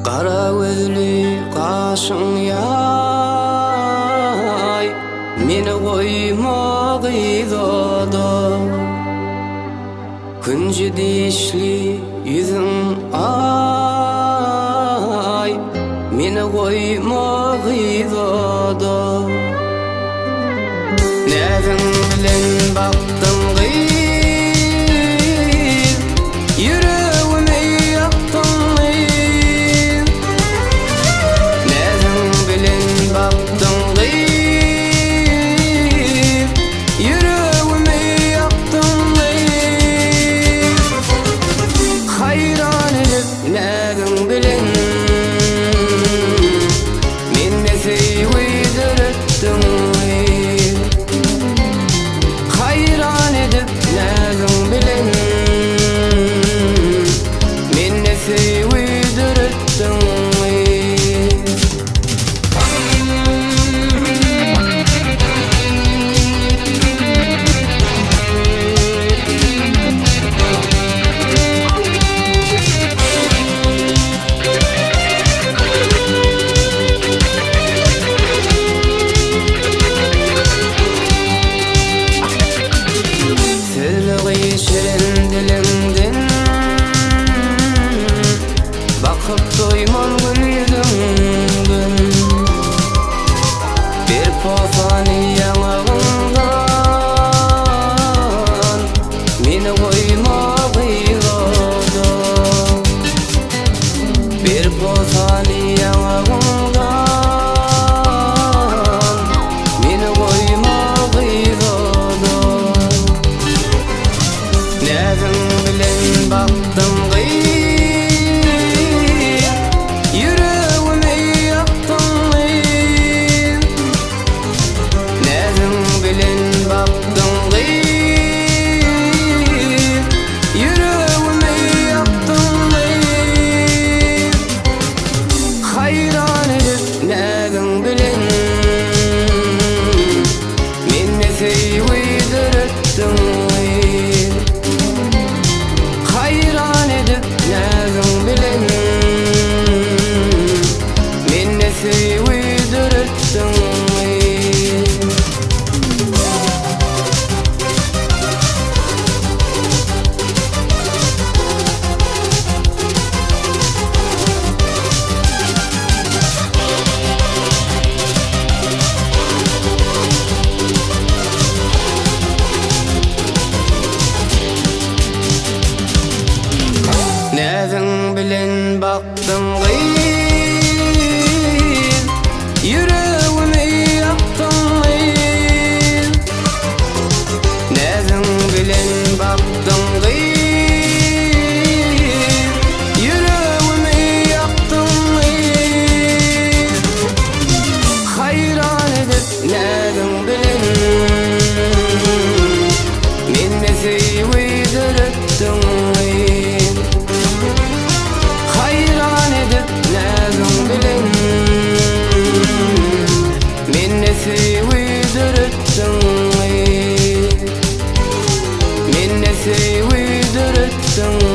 Gara gözli gaşyň ýaý, Meni goýma gyz oda. Künji dişli ýüzüň aý, Meni goýma gyz oda. Näziň bilen bakdyň gyz, Ýüregimi ýakdyň gyz. Näziň bilen bakdyň gyz, Ýüregimi ýakdyň gyz. Haýran edip näziň bilen Mende söýgi döretdiň gyz. Haýran edip näziň bilen Mende söýgi döretdiň gyz. Sözle şirin diliňden Bakyp doýman gül ýüzüňden Bir posany ýaňagyňdan Meni goýma gyz-oda Bir posany ýaňagyňdan Meni goýma gyz-oda Näziň bilen bakdyň gyz, Ýüregimi ýakdyň gyz. Näziň bilen bakdyň gyz, Ýüregimi ýakdyň gyz. Haýran edip näziň bilen Mende söýgi döretdiň gyz. Haýran edip näziň bilen Mende söýgi döretdiň gyz. Näziň bilen bakdyň gyz, Ýüregimi ýakdyň gyz. Näziň bilen bakdyň gyz, Ýüregimi ýakdyň gyz. Haýran edip näziň bilen Mende söýgi döretdiň gyz. Haýran edip näziň bilen Mende söýgi döretdiň gyz. Mende söýgi döretdiň.